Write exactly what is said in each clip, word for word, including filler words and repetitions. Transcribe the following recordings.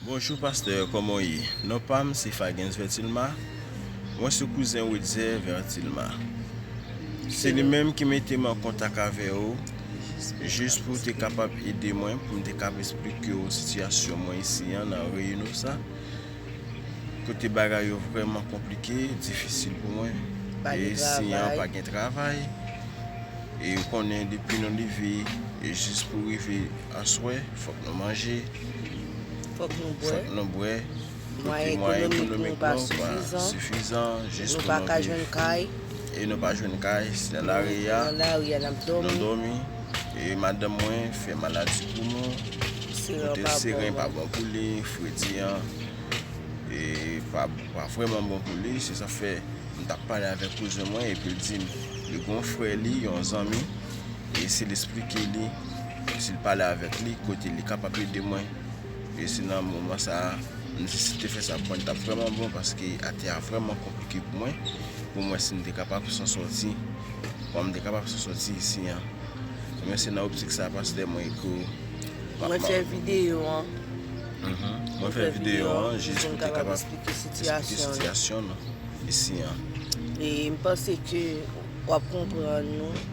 Bonjou pastè, kòman w ye? Non pa m se Fagens Vertilma. Mwen se kouzen Wetzer Vertilma. Se li menm ki mete m an kontak avè w, jis pou w te kapab ede mwen, pou m te kapab esplike w sitiyasyon mwen isi an nan Reynosa. Kote bagay yo vrèman konplike, difisil pou mwen. E isi an pa gen travay. E ou konnen depi nou leve, e jis pou rive aswè, fòk nou manje, fòk nou bwè. Kote mwayen ekonomik nou pa sifizan, jis pou nou viv. E nou pa jwenn kay, se nan lari a, nan lari a n ap dòmi. E madanm mwen fè maladi poumon, kote seren pa bon pou li, fredi an, e pa, pa vrèman bon pou li, se sa fè m t ap pale avèk kouzen mwen, epi l di m, li gen yon frè li, yon zanmi, e si l esplike li, si l pale avèk li, kote li kapab ede mwen. E se nan moman sa a, m di si l te fè sa pou mwen, li t ap vrèman bon, paske atè a vrèman konplike pou mwen, pou mwen si m te kapab san sòti, kòman m te kapab san sòti isi an. Men se nan optik sa a, pastè, mwen ke w. Mwen fè videyo an. Mwen fè videyo an jis pou te kapab esplike sitiyasyon nou isi an. E m panse ke w ap konprann nou.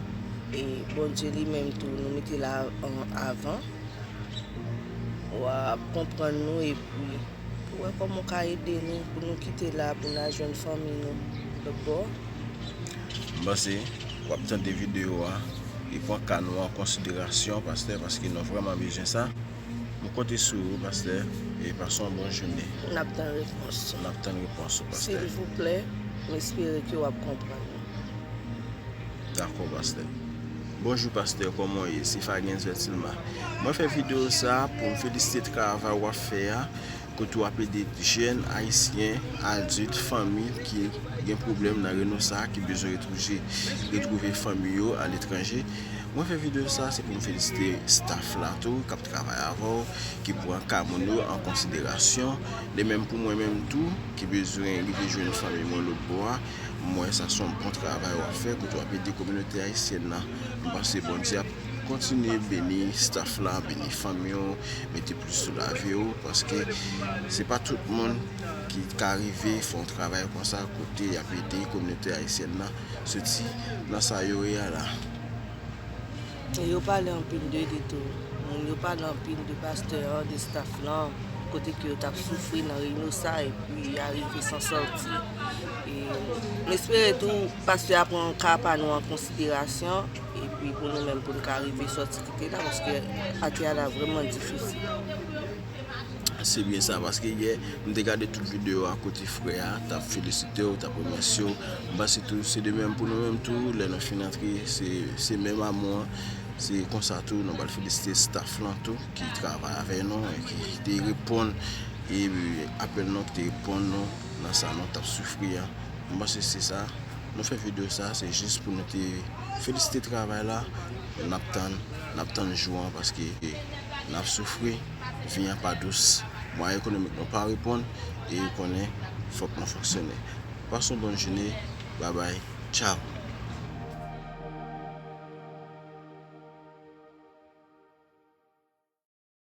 E Bondye li menm tou, nou mete la an avan. W ap konprann nou epi pou wè kòman w ka ede nou, pou nou kite la, pou n al jwenn fanmi nou lòt bò. M panse w ap tande videyo a e pran ka nou an konsiderasyon, pastè, paske nou vrèman bezwen sa. M konte sou ou, pastè, e pase yon bon jounen. N ap tann repons ou. N ap tann repons ou, pastè. Silvouplè, m espere ke w ap konprann nou. Dakò, pastè. Bonjou, pastè, kòman w ye? Se Fagens Vertilma. Mwen fè videyo sa a pou m felisite travay w ap fè a, kote w ap ede jèn ayisyen, adilt, fanmi ki gen pwoblèm nan Reynosa, ki bezwen retwouve, retwouve fanmi yo aletranje. Mwen fè videyo sa a, se pou m felisite staff la tou, k ap travay avè w, ki pran ka moun yo an konsiderasyon. De menm pou mwen menm tou, ki bezwen rive jwenn fanmi mwen lòt bò a, m wè sa se yon bon travay w ap fè, kote w ap ede kominote ayisyèn nan. M panse Bondye ap kontinye beni staff la, beni fanmi w, mete plis sou lavi w, paske se pa tout moun ki ka rive fè yon travay konsa, kote y ap ede kominote ayisyèn nan soti nan sa yo ye a la. E yo pale anpil de li tou. Moun yo pale anpil de pastè an, de staff lan, kote ke yo t ap soufri nan Reynosa, epi y arive san sòti. E m espere tou pastè a pran ka pa nou an konsiderasyon, epi pou nou menm pou n ka rive sòti kite la, paske atè a la vrèman difisil. Se byen sa, paske yè, m te gade tout videyo a kote frè a t ap felisite w, t ap remèsye w. M panse tou, se de menm pou nou menm tou, lè nou fin antre, se, se menm amou an. Se konsa tou, nou pral felisite staff lan tou, ki travay avè nou, e ki te reponn, e apèl nou, ki te reponn nou nan sa nou t ap soufri a. M panse se sa. Nou fè videyo sa, se jis pou nou te felisite travay la. N ap tann, n ap tann jou an, paske n ap soufri, vi an pa dous. Mwayen ekonomik nou pa reponn, e ou konnen, fòk nou fonksyone. Pase yon bòn jounen, babay, tchaw.